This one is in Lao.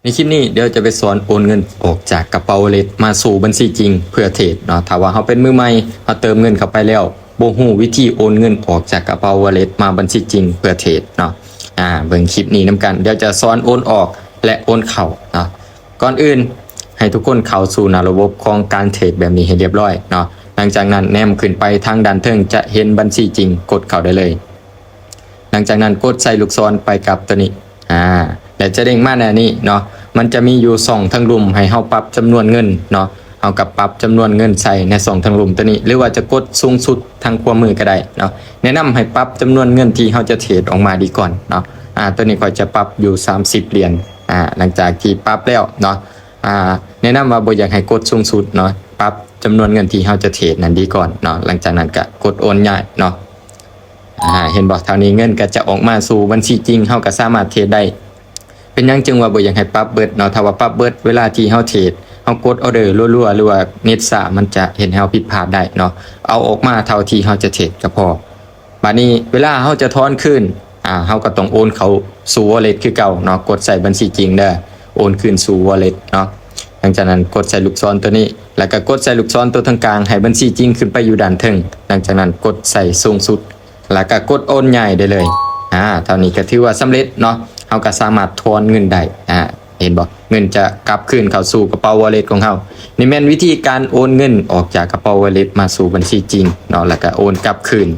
ໃນຄລິບນີ້ ດຽວຈະໄປສອນໂອນເງິນອອກຈາກກະເປົາ Wallet ມາສູ່ບັນຊີຈິງເພື່ອເທຣດເນາະ. ຖ້າວ່າເຮົາເປັນມືໃໝ່ ເຮົາເຕີມເງິນເຂົ້າໄປແລ້ວ ບໍ່ຮູ້ວິທີໂອນເງິນອອກຈາກກະເປົາ Wallet ມາບັນຊີຈິງເພື່ອເທຣດເນາະ. ອາ ເບິ່ງຄລິບນີ້ນຳກັນ ດຽວຈະສອນໂອນອອກ ແລະ ໂອນເຂົ້າເນາະ. ກ່ອນອື່ນ ໃຫ້ທຸກຄົນເຂົ້າສູ່ໜ້າລະບົບຂອງການເທຣດແບບນີ້ໃຫ້ລຽບຮ້ອຍເນາະ. ຫຼັງຈາກນັ້ນແນມຂຶ້ນໄປທາງດ້ານເທິງ ຈະເຫັນບັນຊີຈິງ ກົດເຂົ້າໄດ້ເລີຍ. ຫຼັງຈາກນັ້ນກົດໃສ່ລູກສອນໄປກັບໂຕນີ້ ອາ ແລະ ຈະເດ້ງມາແນວນີ້ເນາະ. ມັນຈະມີຢູ່ຊ່ອງທາງລຸ່ມໃຫ້ເຮົາປັບຈຳນວນເງິນເນາະ. ເຮົາກໍປັບຈຳນວນເງິນໃສ່ໃນຊ່ອງທາງລຸ່ມໂຕນີ້ ຫຼືວ່າຈະກົດສູງສຸດທາງຂວາມືກໍໄດ້ເນາະ. ແນະນຳໃຫ້ປັບຈຳນວນເງິນທີ່ເຮົາຈະເທຣດອອກມາດີກ່ອນເນາະ. ອາ ໂຕນີ້ຂ້ອຍຈະປັບຢູ່ສາມສິບຫຼຽນ. ອາ ຫຼັງຈາກທີ່ປັບແລ້ວເນາະ ອາ ແນະນຳວ່າບໍ່ຢາກໃຫ້ກົດສູງສຸດເນາະ, ປັບຈຳນວນເງິນທີ່ເຮົາຈະເທຣດນັ້ນດີກ່ອນເນາະ. ຫຼັງຈາກນັ້ນກໍກົດໂອນຍ້າຍເນາະ. ອາ ເຫັນບໍ່? ເທົ່ານີ້ເງິນກໍຈະອອກມາສູ່ບັນຊີຈິງ ເຮົາກໍສາມາດເທຣດໄດ້. ເປັນຫຍັງຈຶ່ງວ່າບໍ່ຢາກໃຫ້ປັບເບິດເນາະ? ຖ້າວ່າປັບເບິດ ເວລາທີ່ເຮົາເທຣດ ເຮົາກົດອອເດີລົວໆ ຫຼືວ່າເນັດຊ້າ ມັນຈະເຮັດໃຫ້ເຮົາຜິດພາດໄດ້ເນາະ. ເອົາອອກມາເທົ່າທີ່ເຮົາຈະເທຣດກໍພໍ. ບາດນີ້ເວລາເຮົາຈະຖອນຄືນ ອາ ເຮົາກໍຕ້ອງໂອນເຂົ້າສູ່ Wallet ຄືເກົ່າເນາະ. ກົດໃສ່ບັນຊີຈິງເດີ ໂອນຄືນສູ່ Wallet ເນາະ. ຫຼັງຈາກນັ້ນກົດໃສ່ລູກສອນໂຕນີ້ ແລ້ວກໍກົດໃສ່ລູກສອນໂຕທາງກາງ ໃຫ້ບັນຊີຈິງຂຶ້ນໄປຢູ່ດ້ານເທິງ. ຫຼັງຈາກນັ້ນກົດໃສ່ສູງສຸດ ແລ້ວກໍກົດໂອນຍ້າຍໄດ້ເລີຍ. ອາ ເທົ່ານີ້ກໍຖືວ່າສຳເລັດເນາະ. ເຮົາກໍສາມາດຖອນເງິນໄດ້. ອາ ເຫັນບໍ່? ເງິນຈະກັບຄືນເຂົ້າສູ່ກະເປົາ Wallet ຂອງເຮົາ. ນີ້ແມ່ນວິທີການໂອນເງິນອອກຈາກກະເປົາ Wallet ມາສູ່ບັນຊີຈິງເນາະ ແລ້ວກໍໂອນກັບຄືນ.